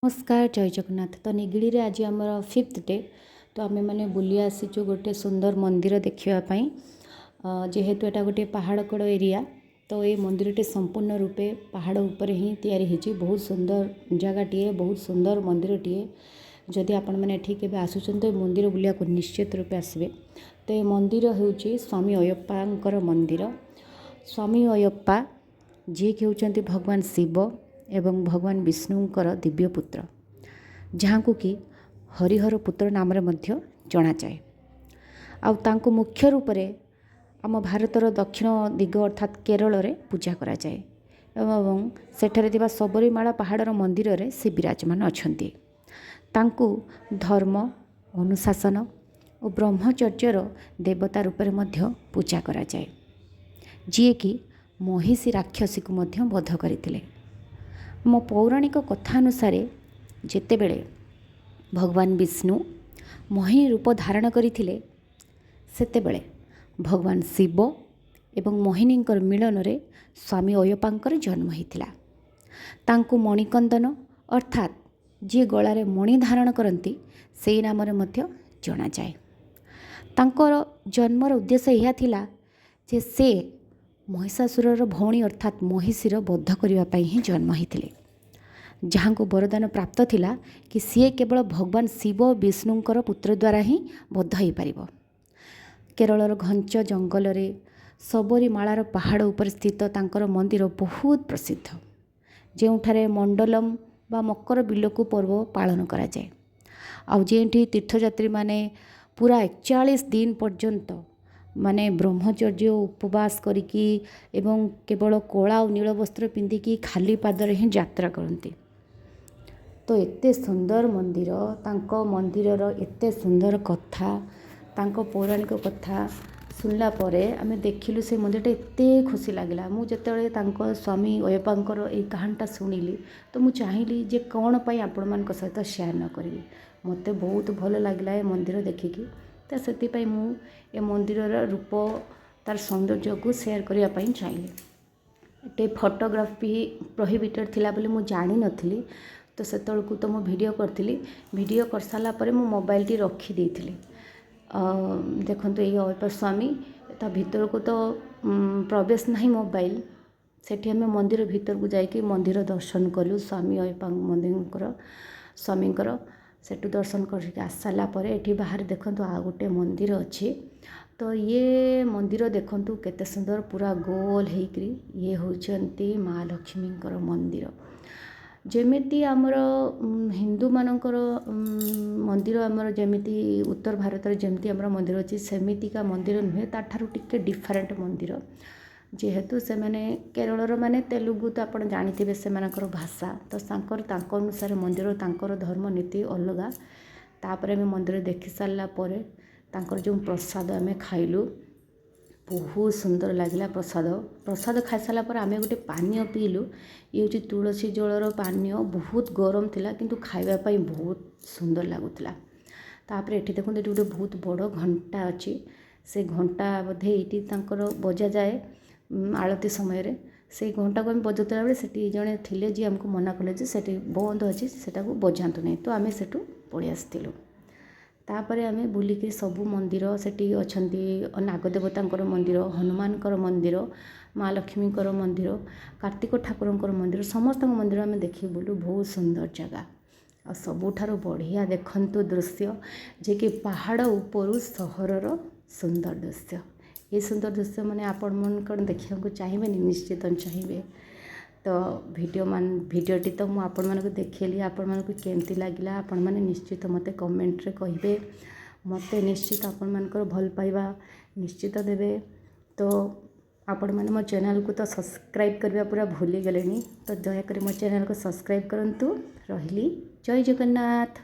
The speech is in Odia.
ନମସ୍କାର, ଜୟ ଜଗନ୍ନାଥ। ତ ନିଗିଡ଼ିରେ ଆଜି ଆମର ଫିଫ୍ଥ ଡେ। ତ ଆମେମାନେ ବୁଲି ଆସିଛୁ ଗୋଟେ ସୁନ୍ଦର ମନ୍ଦିର ଦେଖିବା ପାଇଁ। ଯେହେତୁ ଏଇଟା ଗୋଟେ ପାହାଡ଼ କଡ଼ ଏରିଆ, ତ ଏଇ ମନ୍ଦିରଟି ସମ୍ପୂର୍ଣ୍ଣ ରୂପେ ପାହାଡ଼ ଉପରେ ହିଁ ତିଆରି ହେଇଛି। ବହୁତ ସୁନ୍ଦର ଜାଗାଟିଏ, ବହୁତ ସୁନ୍ଦର ମନ୍ଦିରଟିଏ। ଯଦି ଆପଣମାନେ ଏଠିକି କେବେ ଆସୁଛନ୍ତି, ତ ଏ ମନ୍ଦିର ବୁଲିବାକୁ ନିଶ୍ଚିତ ରୂପେ ଆସିବେ। ତ ଏ ମନ୍ଦିର ହେଉଛି ସ୍ୱାମୀ ଅୟପ୍ପାଙ୍କର ମନ୍ଦିର। ସ୍ୱାମୀ ଅୟପ୍ପା ଯିଏକି ହେଉଛନ୍ତି ଭଗବାନ ଶିବ ଏବଂ ଭଗବାନ ବିଷ୍ଣୁଙ୍କର ଦିବ୍ୟ ପୁତ୍ର, ଯାହାଙ୍କୁ କି ହରିହର ପୁତ୍ର ନାମରେ ମଧ୍ୟ ଜଣାଯାଏ। ଆଉ ତାଙ୍କୁ ମୁଖ୍ୟ ରୂପରେ ଆମ ଭାରତର ଦକ୍ଷିଣ ଦିଗ ଅର୍ଥାତ୍ କେରଳରେ ପୂଜା କରାଯାଏ ଏବଂ ସେଠାରେ ଥିବା ସବରିମାଳା ପାହାଡ଼ର ମନ୍ଦିରରେ ସେ ବିରାଜମାନ ଅଛନ୍ତି। ତାଙ୍କୁ ଧର୍ମ, ଅନୁଶାସନ ଓ ବ୍ରହ୍ମଚର୍ଯ୍ୟର ଦେବତା ରୂପରେ ମଧ୍ୟ ପୂଜା କରାଯାଏ, ଯିଏକି ମହିଷୀ ରାକ୍ଷସୀକୁ ମଧ୍ୟ ବଧ କରିଥିଲେ। ମୋ ପୌରାଣିକ କଥା ଅନୁସାରେ, ଯେତେବେଳେ ଭଗବାନ ବିଷ୍ଣୁ ମୋହିନୀ ରୂପ ଧାରଣ କରିଥିଲେ, ସେତେବେଳେ ଭଗବାନ ଶିବ ଏବଂ ମୋହିନୀଙ୍କର ମିଳନରେ ସ୍ୱାମୀ ଅୟପ୍ପାଙ୍କର ଜନ୍ମ ହୋଇଥିଲା। ତାଙ୍କୁ ମଣିକନ୍ଦନ, ଅର୍ଥାତ୍ ଯିଏ ଗଳାରେ ମଣି ଧାରଣ କରନ୍ତି, ସେଇ ନାମରେ ମଧ୍ୟ ଜଣାଯାଏ। ତାଙ୍କର ଜନ୍ମର ଉଦ୍ଦେଶ୍ୟ ଏହା ଥିଲା ଯେ ସେ ମହିଷାସୁରର ଭଉଣୀ ଅର୍ଥାତ୍ ମହିଷୀର ବଧ କରିବା ପାଇଁ ହିଁ ଜନ୍ମ ହୋଇଥିଲେ, ଯାହାଙ୍କୁ ବରଦାନ ପ୍ରାପ୍ତ ଥିଲା କି ସିଏ କେବଳ ଭଗବାନ ଶିବ ବିଷ୍ଣୁଙ୍କର ପୁତ୍ର ଦ୍ୱାରା ହିଁ ବଧ ହୋଇପାରିବ। କେରଳର ଘଞ୍ଚ ଜଙ୍ଗଲରେ ସବରିମାଳାର ପାହାଡ଼ ଉପରେ ସ୍ଥିତ ତାଙ୍କର ମନ୍ଦିର ବହୁତ ପ୍ରସିଦ୍ଧ, ଯେଉଁଠାରେ ମଣ୍ଡଲମ ବା ମକର ବିଲକୁ ପର୍ବ ପାଳନ କରାଯାଏ ଆଉ ଯେଉଁଠି ତୀର୍ଥଯାତ୍ରୀମାନେ ପୁରା 41 ଦିନ ପର୍ଯ୍ୟନ୍ତ ମାନେ ବ୍ରହ୍ମଚର୍ଯ୍ୟ ଉପବାସ କରିକି ଏବଂ କେବଳ କଳା ଆଉ ନୀଳ ବସ୍ତ୍ର ପିନ୍ଧିକି ଖାଲି ପାଦରେ ହିଁ ଯାତ୍ରା କରନ୍ତି। ତ ଏତେ ସୁନ୍ଦର ମନ୍ଦିର, ତାଙ୍କ ମନ୍ଦିରର ଏତେ ସୁନ୍ଦର କଥା, ତାଙ୍କ ପୌରାଣିକ କଥା ଶୁଣିଲା ପରେ ଆମେ ଦେଖିଲୁ ସେ ମନ୍ଦିରଟା, ଏତେ ଖୁସି ଲାଗିଲା। ମୁଁ ଯେତେବେଳେ ତାଙ୍କ ସ୍ୱାମୀ ଅୟପ୍ପାଙ୍କର ଏଇ କାହାଣୀଟା ଶୁଣିଲି, ତ ମୁଁ ଚାହିଁଲି ଯେ କ'ଣ ପାଇଁ ଆପଣମାନଙ୍କ ସହିତ ସେୟାର ନ କରିବି। ମୋତେ ବହୁତ ଭଲ ଲାଗିଲା ଏ ମନ୍ଦିର ଦେଖିକି। ତ ସେଥିପାଇଁ ମୁଁ ଏ ମନ୍ଦିରର ରୂପ, ତାର ସୌନ୍ଦର୍ଯ୍ୟକୁ ସେୟାର କରିବା ପାଇଁ ଚାହିଁଲି। ଏଠି ଫଟୋଗ୍ରାଫି ପ୍ରୋହିବିଟେଡ଼ ଥିଲା ବୋଲି ମୁଁ ଜାଣିନଥିଲି। ତ ସେତେବେଳକୁ ତ ମୁଁ ଭିଡ଼ିଓ କରିଥିଲି। ଭିଡ଼ିଓ କରିସାରିଲା ପରେ ମୁଁ ମୋବାଇଲଟି ରଖିଦେଇଥିଲି। ଦେଖନ୍ତୁ, ଏଇ ଅୟପ୍ପା ସ୍ୱାମୀ। ତା ଭିତରକୁ ତ ପ୍ରବେଶ ନାହିଁ ମୋବାଇଲ। ସେଠି ଆମେ ମନ୍ଦିର ଭିତରକୁ ଯାଇକି ମନ୍ଦିର ଦର୍ଶନ କଲୁ ସ୍ୱାମୀ ଅୟପ୍ପା ମନ୍ଦିରଙ୍କର, ସ୍ୱାମୀଙ୍କର। ସେଠୁ ଦର୍ଶନ କରିକି ଆସିସାରିଲା ପରେ ଏଠି ବାହାରେ ଦେଖନ୍ତୁ, ଆଉ ଗୋଟେ ମନ୍ଦିର ଅଛି। ତ ଇଏ ମନ୍ଦିର ଦେଖନ୍ତୁ କେତେ ସୁନ୍ଦର, ପୁରା ଗୋଲ ହେଇକରି। ଇଏ ହେଉଛନ୍ତି ମା ଲକ୍ଷ୍ମୀଙ୍କର ମନ୍ଦିର। ଯେମିତି ଆମର ହିନ୍ଦୁମାନଙ୍କର ମନ୍ଦିର, ଆମର ଯେମିତି ଉତ୍ତର ଭାରତରେ ଯେମିତି ଆମର ମନ୍ଦିର ଅଛି, ସେମିତିକା ମନ୍ଦିର ନୁହେଁ, ତା'ଠାରୁ ଟିକେ ଡିଫରେଣ୍ଟ ମନ୍ଦିର। ଯେହେତୁ ସେମାନେ କେରଳର ମାନେ ତେଲୁଗୁ, ତ ଆପଣ ଜାଣିଥିବେ ସେମାନଙ୍କର ଭାଷା, ତ ତାଙ୍କର ତାଙ୍କ ଅନୁସାରେ ମନ୍ଦିର, ତାଙ୍କର ଧର୍ମ ନୀତି ଅଲଗା। ତାପରେ ଆମେ ମନ୍ଦିର ଦେଖି ସାରିଲା ପରେ ତାଙ୍କର ଯେଉଁ ପ୍ରସାଦ ଆମେ ଖାଇଲୁ, ବହୁତ ସୁନ୍ଦର ଲାଗିଲା ପ୍ରସାଦ। ପ୍ରସାଦ ଖାଇସାରିଲା ପରେ ଆମେ ଗୋଟେ ପାନୀୟ ପିଇଲୁ। ଇଏ ହେଉଛି ତୁଳସୀ ଜଳର ପାନୀୟ। ବହୁତ ଗରମ ଥିଲା, କିନ୍ତୁ ଖାଇବା ପାଇଁ ବହୁତ ସୁନ୍ଦର ଲାଗୁଥିଲା। ତାପରେ ଏଠି ଦେଖନ୍ତୁ, ଏଠି ଗୋଟେ ବହୁତ ବଡ଼ ଘଣ୍ଟା ଅଛି। ସେ ଘଣ୍ଟା ବୋଧେ ଏଇଠି ତାଙ୍କର ବଜାଯାଏ ଆଳତି ସମୟରେ। ସେଇ ଘଣ୍ଟାକୁ ଆମେ ବଜାଉଥିଲା ବେଳେ ସେଠି ଜଣେ ଥିଲେ, ଯିଏ ଆମକୁ ମନା କଲେ ଯେ ସେଠି ବନ୍ଦ ଅଛି, ସେଟାକୁ ବଜାନ୍ତୁ ନାହିଁ। ତ ଆମେ ସେଠୁ ପଳେଇ ଆସିଥିଲୁ। ତାପରେ ଆମେ ବୁଲିକି ସବୁ ମନ୍ଦିର, ସେଠି ଅଛନ୍ତି ନାଗଦେବତାଙ୍କର ମନ୍ଦିର, ହନୁମାନଙ୍କର ମନ୍ଦିର, ମା ଲକ୍ଷ୍ମୀଙ୍କର ମନ୍ଦିର, କାର୍ତ୍ତିକ ଠାକୁରଙ୍କର ମନ୍ଦିର, ସମସ୍ତଙ୍କ ମନ୍ଦିର ଆମେ ଦେଖିକି ବୁଲୁ। ବହୁତ ସୁନ୍ଦର ଜାଗା। ଆଉ ସବୁଠାରୁ ବଢ଼ିଆ ଦେଖନ୍ତୁ ଦୃଶ୍ୟ, ଯିଏକି ପାହାଡ଼ ଉପରୁ ସହରର ସୁନ୍ଦର ଦୃଶ୍ୟ। ଏ ସୁନ୍ଦର ଦୃଶ୍ୟ ମାନେ ଆପଣମାନେ କ'ଣ ଦେଖିବାକୁ ଚାହିଁବେନି? ନିଶ୍ଚିତ ଚାହିଁବେ। ତ ଭିଡ଼ିଓ ମାନ ଭିଡ଼ିଓଟି ତ ମୁଁ ଆପଣମାନଙ୍କୁ ଦେଖେଇଲି। ଆପଣମାନଙ୍କୁ କେମିତି ଲାଗିଲା, ଆପଣମାନେ ନିଶ୍ଚିତ ମୋତେ କମେଣ୍ଟରେ କହିବେ। ମୋତେ ନିଶ୍ଚିତ ଆପଣମାନଙ୍କର ଭଲ ପାଇବା ନିଶ୍ଚିତ ଦେବେ। ତ ଆପଣମାନେ ମୋ ଚ୍ୟାନେଲକୁ ତ ସବସ୍କ୍ରାଇବ୍ କରିବା ପୁରା ଭୁଲିଗଲେଣି, ତ ଦୟାକରି ମୋ ଚ୍ୟାନେଲକୁ ସବସ୍କ୍ରାଇବ୍ କରନ୍ତୁ। ରହିଲି, ଜୟ ଜଗନ୍ନାଥ।